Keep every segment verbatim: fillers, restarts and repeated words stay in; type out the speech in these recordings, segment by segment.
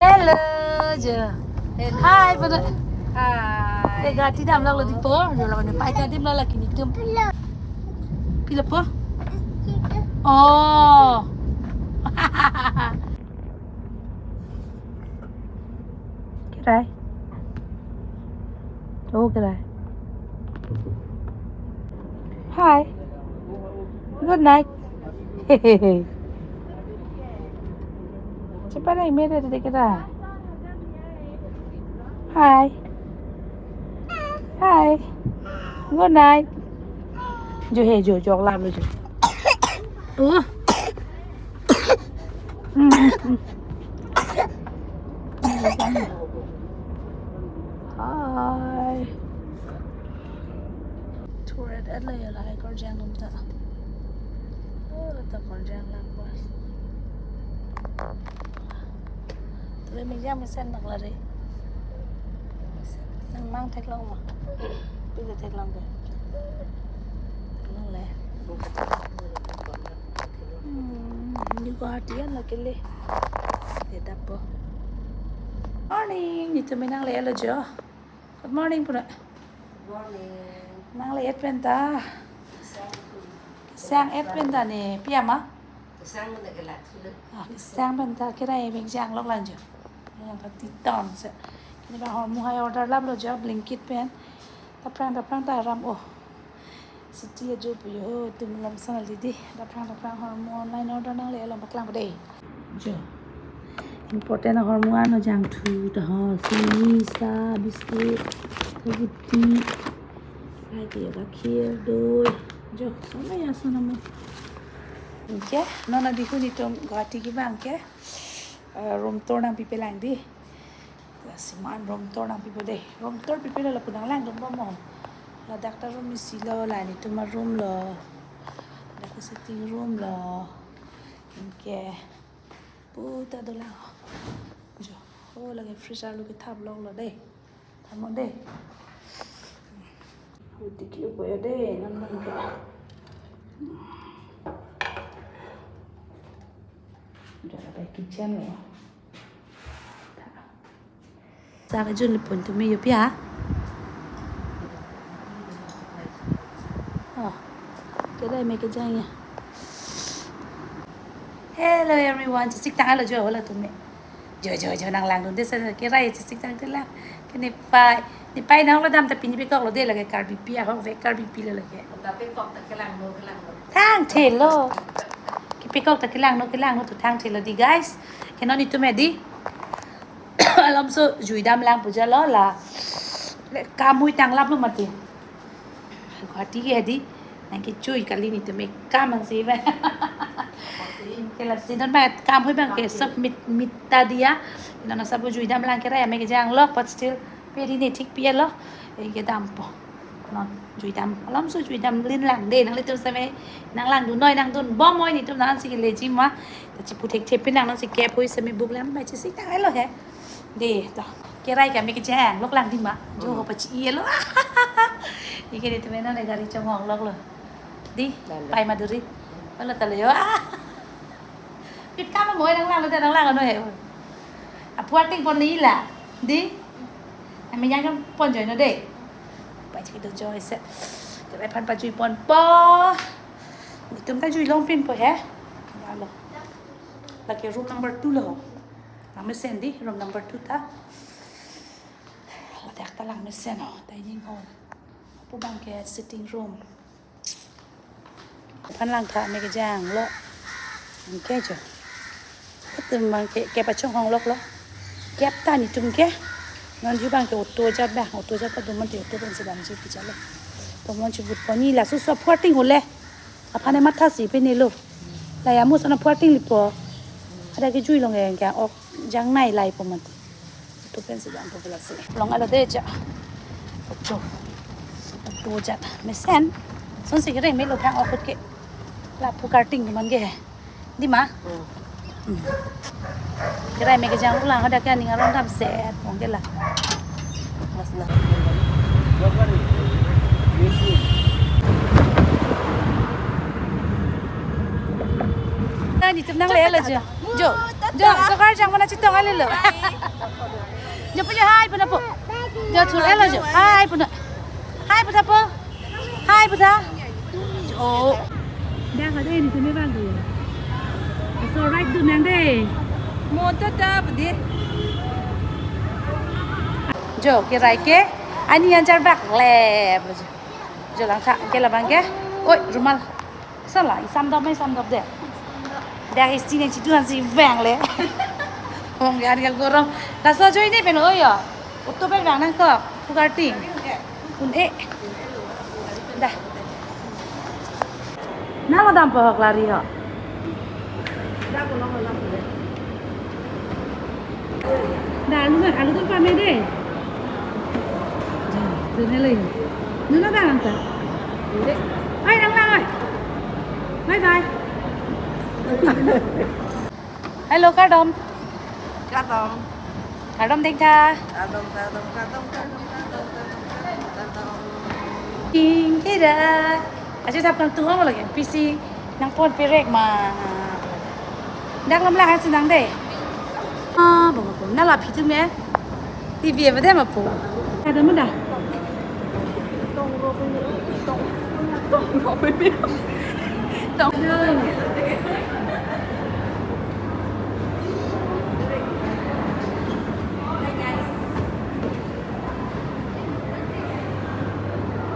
Hello, jo. Hello. Hi, pada. Hi. Eh, Guwahati damlak lo dipo. Jo, lawan pai ta damlak lagi nelitum. Pilo po? Oh. Kirai. Oh, kirai. Hi. Good night. Cepat lah, ini ada kita. Hi. Hi. Good night. Jo he, jo, jok lam lo jo. Oh. Hi. Thuret et lo ya, lahai korjang atum ta. Oh, ta korjang lang ba. Tule mejang mesen bak lare. Nangmang theklong ma? Pila theklong ke? Theklong le. Hmm, ini Guwahati an lake le. Tetap po. Morning, nelitum nangle-et lo jo. Good morning pura. Morning. Nangle-et pen ta. Sang. Sang-et pen ta ne, pi ama? Sang mana ke lat sudah. Ah, sang pen ta kirai mejang lok lang jo. Lang ta titon se. Kini ba hormu hai order lap lo jo, Blinkit pen. Daprang daprang ta aram oh. City ajo pu yo, tum lam sana lidi. Daprang daprang hormu online order nangle-et lo, paklang pa dei. Jo. Important ahormu arno jangthu ta ho. Sini, sa, biscuit, ruti. Lake gakhir, doi. Jo, sana ya sana mo. Anke, non abihun nelitum Guwahati kevang ke. Eh, room tour nangpipelang dei. Lasi man room tour nangpipo dei. Room tour pipe lo lapu nanglangdun bom mo. Ladak ta room isi lo, la nelitum aroom lo. Ladak sitting room lo. Anke puta dolang. Jo, oh, lake freezer lo kethap lok lo dei. Tamo dei. Huti ki upo ya dei, nan bang ke. Jo, ladak kitchen lo. Sa kejun le pon tumi yo pia. Oh. Kedai me kejang ya. Hello everyone. Chesik tang lo jo, hola tumi. Jo, jo, jo, nanglangdun dei sa, kirai chesik tang dei la. Ke ne pai. Ne pai nang lo dam ta pini pekok lo dei lake Karbipi ahok ve Karbipi lo lake. Kapekok ta kelangno, kelangno. Thangthelo. Kepekok ta kelangno, kelangno tu thangthelo dei guys. Ke non nelitum dei. Alamso jui damlang pu ja lo la. Le kam hui tanglap lo mati. Guwahati ke dei. Nangkechui kali nelitum ekam ansi ba. Ke lasi non ba kam hui bang ke sab mit, mit ta dei ya. Non asap jui damlang kirai ame kejang lok, but still peri ne thik pi lo. Eh, kedam po. Non jui dam. Alamso jui damlin lang dei, nanglitum seme nanglangdun noi, nangdun bom noi, nelitum nangsi ke leji ma. Ta chipu thekthe pin nang nangsi kep hui seme buk lam ba chesik tang lo he. Dei, to. Kirai kami kejang lok lang dei ma. Jo ho pachi-et lo. Anke nelitum non gari chonghong lok lo. Dei, pai Madhuri. Halo ta lo yo. Pit kam mo nanglanglo ta nanglangno he. Aphuar ting pon neli la. Dei. Ami yang pon join no dei. Pai chiki do join se. Kirai aphan pajui ponpo. Nelitum ta jui long pinpo he. Halo. Lake room number two lo. Langmesen dei, room number two ta. Ladak ta langmesen ho, dining hall. Pu bang ke sitting room. Aphan langtha ame kejang lo. Anke jo. Nelitum bang ke, kep achonghong lok lo. Kep ta nelitum ke. Non jui bang ke auto jat ba, auto jat ta do mati, auto pensi damji pu ja lo. To mon chibut pon neli laso so aphuar ting hole. Aphan ne mathasi pine lo. La ya mo sana aphuar ting lipo. Ada kejui long ke, ke ok jangnei lai po mati. Auto pensi dampo lasi. Long alo dei ja. Auto. Auto jat mesen. Sonsi kere me lo phang ok ke. Lapu karting man ke. Dei ma? Hmm. Hmm. Kirai me kejang ulang ada ke aning arong damset. Ong ke la. Mas na. Nitum nanglelo jo. Jo, jo, sokar jang mana chetong alelo. Jo pu jo, hi pu na pu. Jo thul-elo jo. Hi pu na. Hi pu na pu. Hi pu na. Jo. Dak ha dei, nitum me bang dei. So ride dun nang dei. Mo tata pu dei. Jo, kerai ke. Ani anchar bak le. Jo langtha ke labang ke. Oi, rumal. Sala, isam dop, isam dop dei. Dak isi neng chidu ansi vang le. Hong ya, dia gorong. Laso ajoine pen oi ya. Auto pen vang nangkok, phu karting. Un-e. Dah. Nalo dampo hok lari ho. Da, alu, alu dun pame dei. Dun hello. Nuna da nangta. Oi, nang lang, oi. Bye bye. Hello, kardom. Kardom. Kardom dingtha. Kardom, kardom, kardom, kardom, kardom, kardom, kardom. King kira. Aja thap kangtung ong lagi, pisi nangpon perek ma. Dak lam lang asi nang dei. Ah, bang aku. Nala phitu me. T V apa dei ma pu. Ada muda.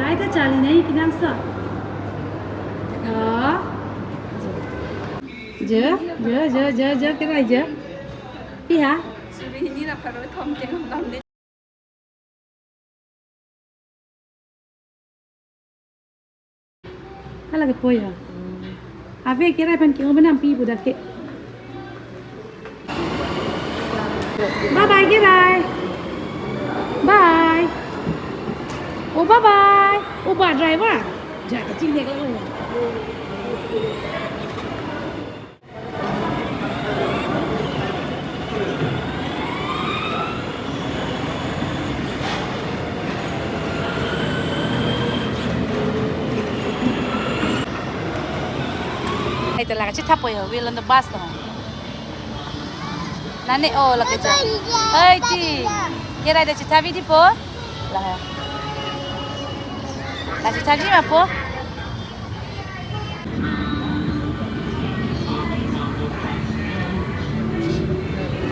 Lai ta charli nai kenangso. Oh. Jo, jo, jo, jo, jo, kerai jo. Pi ha? Suri hini ra pharo thom ke ngam dam de. Hala ke po ya. Ave kerai aphan ke-ong penam pi pu dak ke. Bye bye kerai. Bye. Oh, bye bye. Oh, ba driver. Ja ke ching dek lo. Hai, ta lake chethap po ya, wheel on the bus to. Nane, oh, lake cha. Hai, ti. Kerai ta chethap dei po. La. La chethap dei ma po.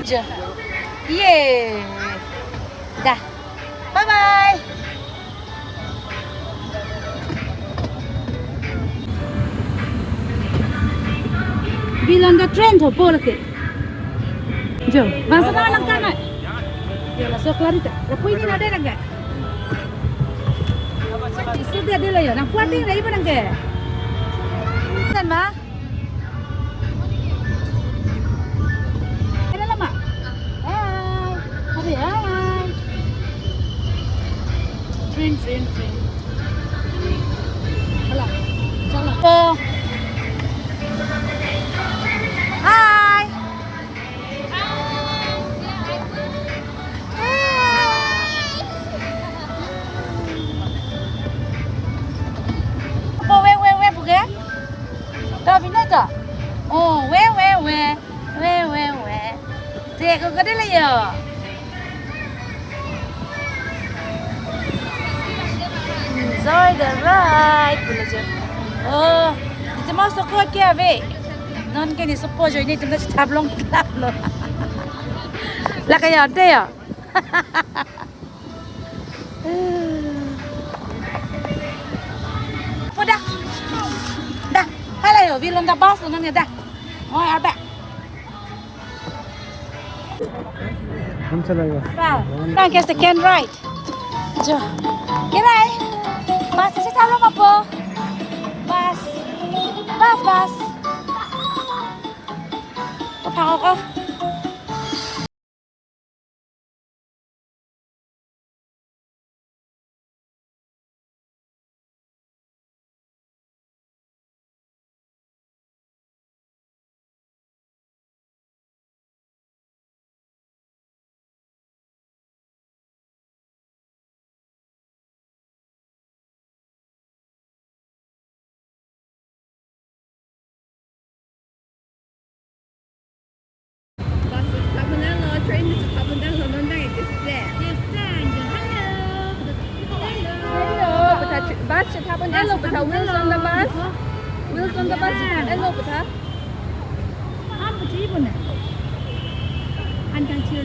Jo. Ye. Da. Bye bye. Wheel on the train to po lake. Jo, bangso ta nangkan nai. Jo, laso kerai ta. Lapu ini nade nangke. Isi dei dei la ya, nang puating dei ibu nangke. Kan ma? Ada lama. Hai. Hari hai. Train, train, train. Hala. Chala. Oh. Hai. Po we we we pu ke? To bina to. Oh, we we we. We we we. Te ko ko dei la ya. Enjoy the ride. Boleh je. Oh, itu masuk ke ave. Non ke ni sopo jo ini tunda chethap long tap lo. La kaya ante ya. Po da. Da. Hala yo, wheel on the bus lo nang ya da. Oh, ada. Ham chalega. Bang, bang ke second ride. Jo. Kerai. Bus si chalo ma po. Bus. Bus, bus. Ko phang ko. Train chetha pon dang, non dang ikis le. Hello. Hello. Bus chetha pon dang, hello, bus, wheels on the bus. Wheels on the bus. Hello, bus. Am bus ibu na. An kang chiu.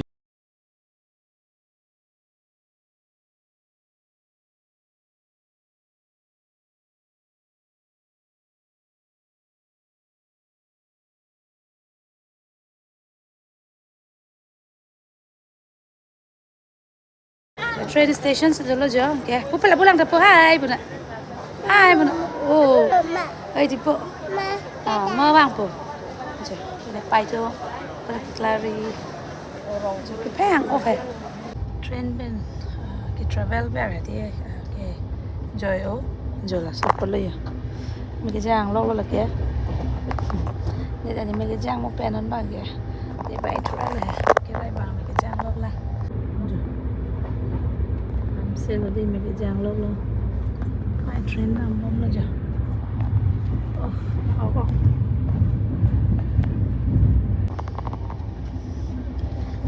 Train station si dolo jo. Ke, pu pala pulang ta pu, hai pu na. Hai pu na. Oh. Mama. Hai di pu. Ma. Ah, ma vang pu. Jo, ini pai jo. Pada klari. Jo, kepeng, oh, hai. Train pen, ah, ke travel ber di, ah, ke joy o, jo laso pulo ya. Me kejang lok lo lake. Ne tadi me kejang mo pen non bang ya. Di bai thura le. Ke bai bang me kejang lok la. Amse lo di me kejang lok lo. Bai train dam lok lo ja. Oh, oh, oh.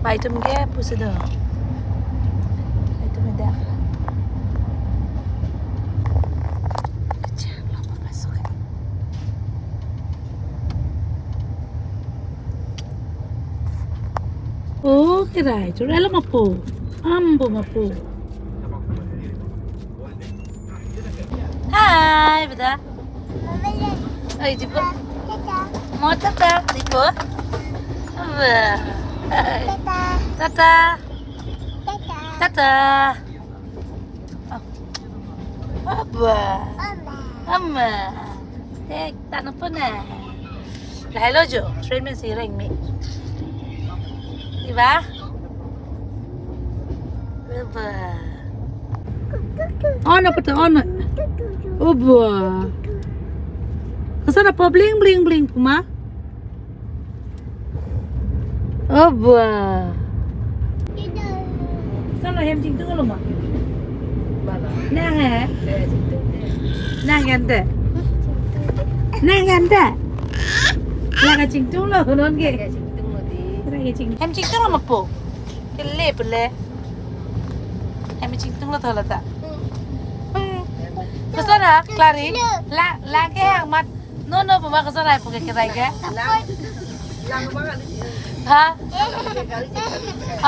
Bai atum ke pusi do. Bai atum dak. Kejang lo masuk kan. Oh, kerai, chura lo mapo. Ambo mapo. Hai, beda. Oi, di pu. Mo tata, di pu. Wah. Tata. Tata. Tata. Oh. Abah. Ama. Eh, tak nampak na. Lahai lo jo, train men si reng mi. Di ba? Di ba? On apa tu, on? Oh, ba. Koson apo bling, bling, bling pu ma? Oh, ba. Sana hem chingtung lo ma? Nang he? Nang ente. Nang ente. Lake chingtung lo non ke. Lake chingtung. Hem chingtung lo ma pu. Kele pule. Hem chingtung lo thola ta. Hmm. Koson ha, Clary? La, lake amat. No, no, pu ma koson hai pu ke kerai ke? Ha?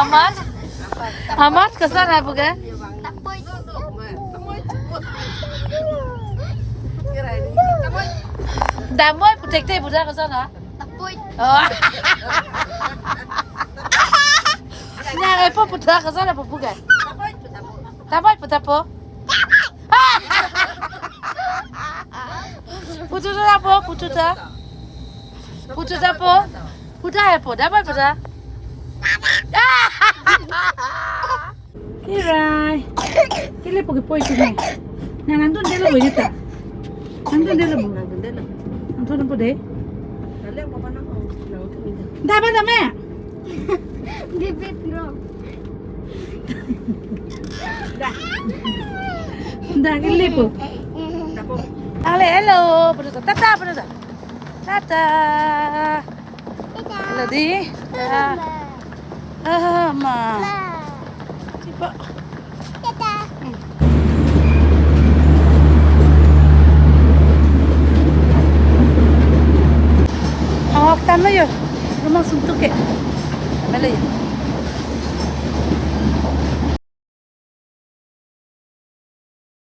Amat? Amat koson hai pu ke? Damoi pu thekte pu ta koson ha? Oh. Nang epo pu ta koson hai pu ke? Damoi pu ta pu? Pu ta ta pu, pu ta ta. Pu ta ta pu. Pu ta hai pu, damoi pu ta. Kerai. Kele pu ke poi sini. Nang nangdunde lo bo ta. Nangdunde lo bo. Nangdunde lo. Nangdun pu de. Nang le apa nang? Nang tu ni. Daba dame. David Rock. Dah, kele pu. Ale, hello, pu ta, tata, pu ta. Tata. Tata. Hello, di. Tata. Ah, ma. Ma. Coba. Tata. Hmm. Awak tama yo. Rumah suntuk ke. Tama yo.